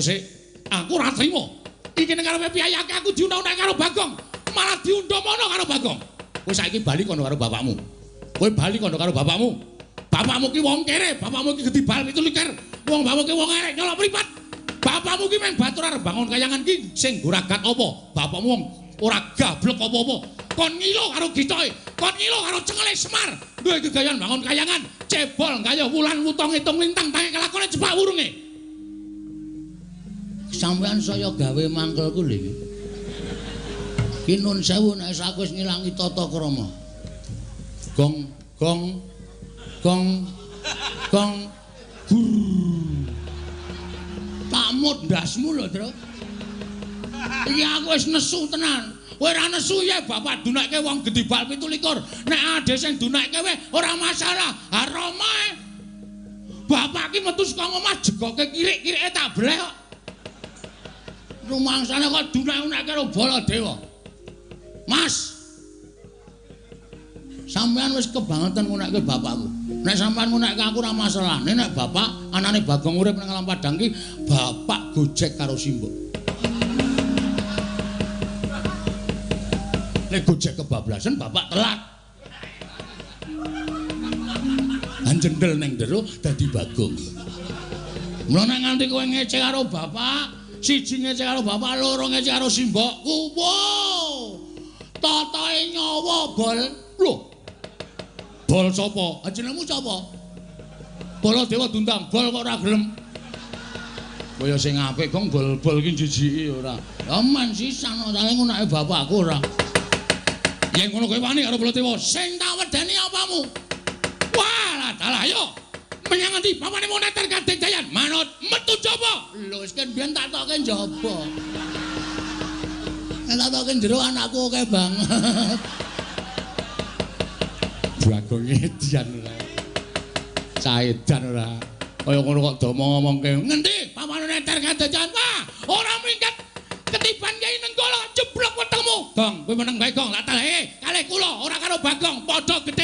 Sik, aku ora trima. Iki ning karepe piyayake aku diundang-undang karo Bagong, malah diundang mono karo Bagong. Kowe saiki bali kono karo bapakmu. Kowe bali kono karo bapakmu. Bapakmu ki wong kere, bapakmu ki gedhi bal 27. Wong bapakmu ki wong arek nyolok mripat. Bapakmu ki mung batur arep bangun kayangan ki sing goragat apa? Bapakmu wong ora gablek apa-apa. Kon ngilo karo gitoke, kon ngilo karo cengele Semar. Duwe gegayan bangun kayangan, cebol gayuh wulan wutong ngitung lintang tangi kelakone jepak wurunge. Sampeyan saya gawe mangkelku lho iki. Ki nun sewu nek aku wis ngilangi tata krama. Gong gong gong gong gur. Tak mut ndasmu lho, Tru. Iki aku wis nesu tenan. Kowe ora nesu ya bapak dunekke wong gedhi bal 27. Nek ade sing dunekke wae ora masalah. Ha Rama. Bapak ki metu saka omah jegoke kirik-kirike tak bleh kok. Rumangsane kok dunek-unek karo Baladewa. Mas. Sampeyan wis kebangetan ngunekke bapakku. Nek sampeyan ngunekke aku ora masalah. Nek bapak anane Bagong urip nang alam padang ki bapak gojek karo simbok. Nek gojek kebablasan bapak telat. Anjendel ning jero dadi Bagong. Mula nek nganti kowe ngece karo bapak, siji ngece karo bapak, loro ngece karo simbokku. Wow. Totoe nyawa bol. Lho. Bol sapa? Jenengmu sapa? Baladewa diundang, bol kok ora gelem. Kaya sing apik gong bol-bol ki jijiki ora. Ya men sisan saling ngunake bapakku ora. Yen ngono kowe wani karo Baladewa, sing tak wedeni apamu? Wah, dalah ayo. Menyang ngendi papane moneter kadegdayan? Manut metu jaba. Lho, wis ken biyen tak tokke njaba. Nek tak tokke jero anakku akeh banget. Bagong edian ora. Caedan ora. Kaya ngono kok do ngomongke. Ngendi papane neter kadegdayan? Wah, ora minggat. Ketiban Kyai Nenggala jeblok wetengmu. Gong, kowe meneng bae, Gong. Tak talehe kalih kula ora karo Bagong, padha gedhe.